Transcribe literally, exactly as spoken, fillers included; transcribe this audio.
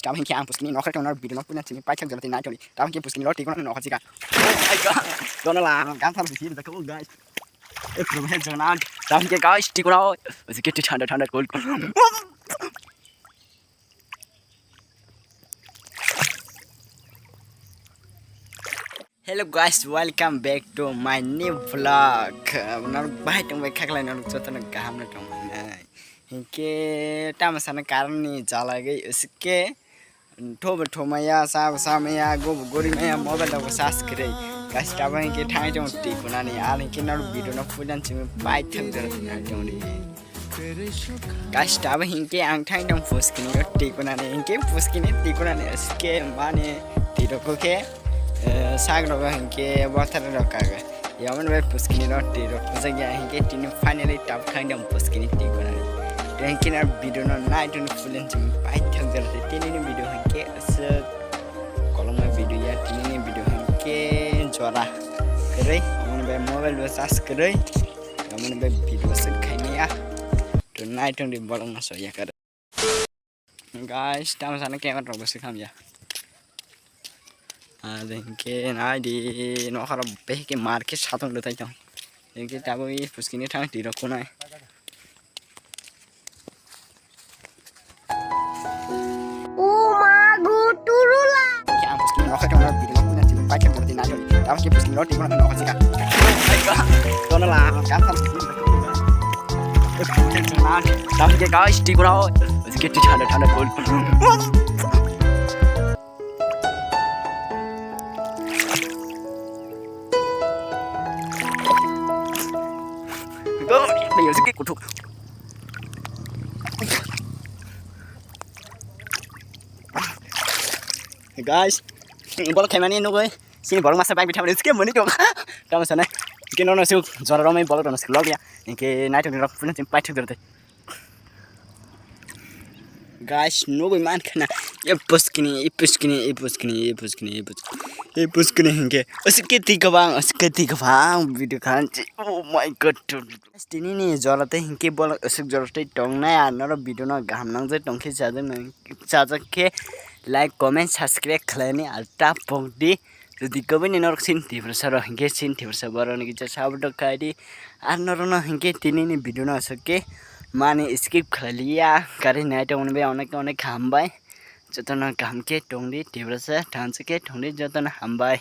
Tamo hinkhe ang puskini nokha tongna video no puina simi paithak jora tei nai tongdi. Tamo hinkhe puskini lo twi kono nokha jika. Oh my God. Kono la ang gamsa bisi da ko guys. E problem jona. Tamo hinkhe guys twi kono. Bisi ke thanda thanda cool cool. Hello guys, welcome back to my new vlog. Norok bahai tongbai khaklai norok jotono kaham no tong nai. Hinkhe tamo sana karon ni jalagwi usike thobo thomaya, sabo samaya, gobo gorimaya, mobile rok charge kwrwi. Guys, tamo hinkhe thangwi tong twi kunani. Ar hinkhe norok video no puilan simi paithak jora twi nai tongdi. Guys, tabo hinkhe ang thangdong puskini ro tikunani, hinkhe puskini tikunani aske mane tiroko khe, eh, sak rogo hinkhe bothar rok kaga. Yaman bai puskini ro tirok pujak ya hinkhe tini finally tab thangdong puskini tikunani. Tei hinkhe na video no nai tuni full and jim pai thang jara tini ni video hinkhe aswk koloma video ya tini ni video hinkhe jora. Kwrwi, yaman bai mobile bo charge kwrwi. Yaman bai video shoot khaini ya. To nai tong di bolong maso ya kar. Guys, tamo sana camera rok bwswk hamya. Ah, hinkhe nai di nokha rok behike mar khe satung rwtai tong. Hinkhe tabuk puskini thang twi rok kunai. O ma go turula. Khe ang puskini nokha tongna video no puina tini paithak jora twi nai tongdi. Tamo khe puskini roti kono nokha jika. Kono la ang kam sam. Tamo khe guys twi kono. Khe twi thanda thanda cool. Go, ni yo sik kuthuk. Guys, bolok khaimani nugui sini bolok masa bike bithamani sike mani tong. Tamo sana. Ke nono suk jora romai bolok rono sik log ya. Ke nai tong rok puno tim pai thok derte. Guys, nugui man khana. E puskini, e puskini, e puskini, e puskini, e puskini. E puskini hinke. Asike tika bang, asike tika bang video khan. Oh my God. Tini ni jora te hinke bolok asuk jora te tong nai anoro video no gaham nang je tong khe chajak nang. Chajak khe like, comment, subscribe khlaini alta pokdi. Jodi kwbwini norok sin Tiprasa rok hinkhe sin Tiprasa borok ni kisa support khaidi. Ar norok no hinkhe tini ni video no aswk khe mani skip khlai liya. Kari nai tongmani bai onek onek hambai. Jotono kaham khe tongdi Tiprasa thansa khe tongdi jotono hambai.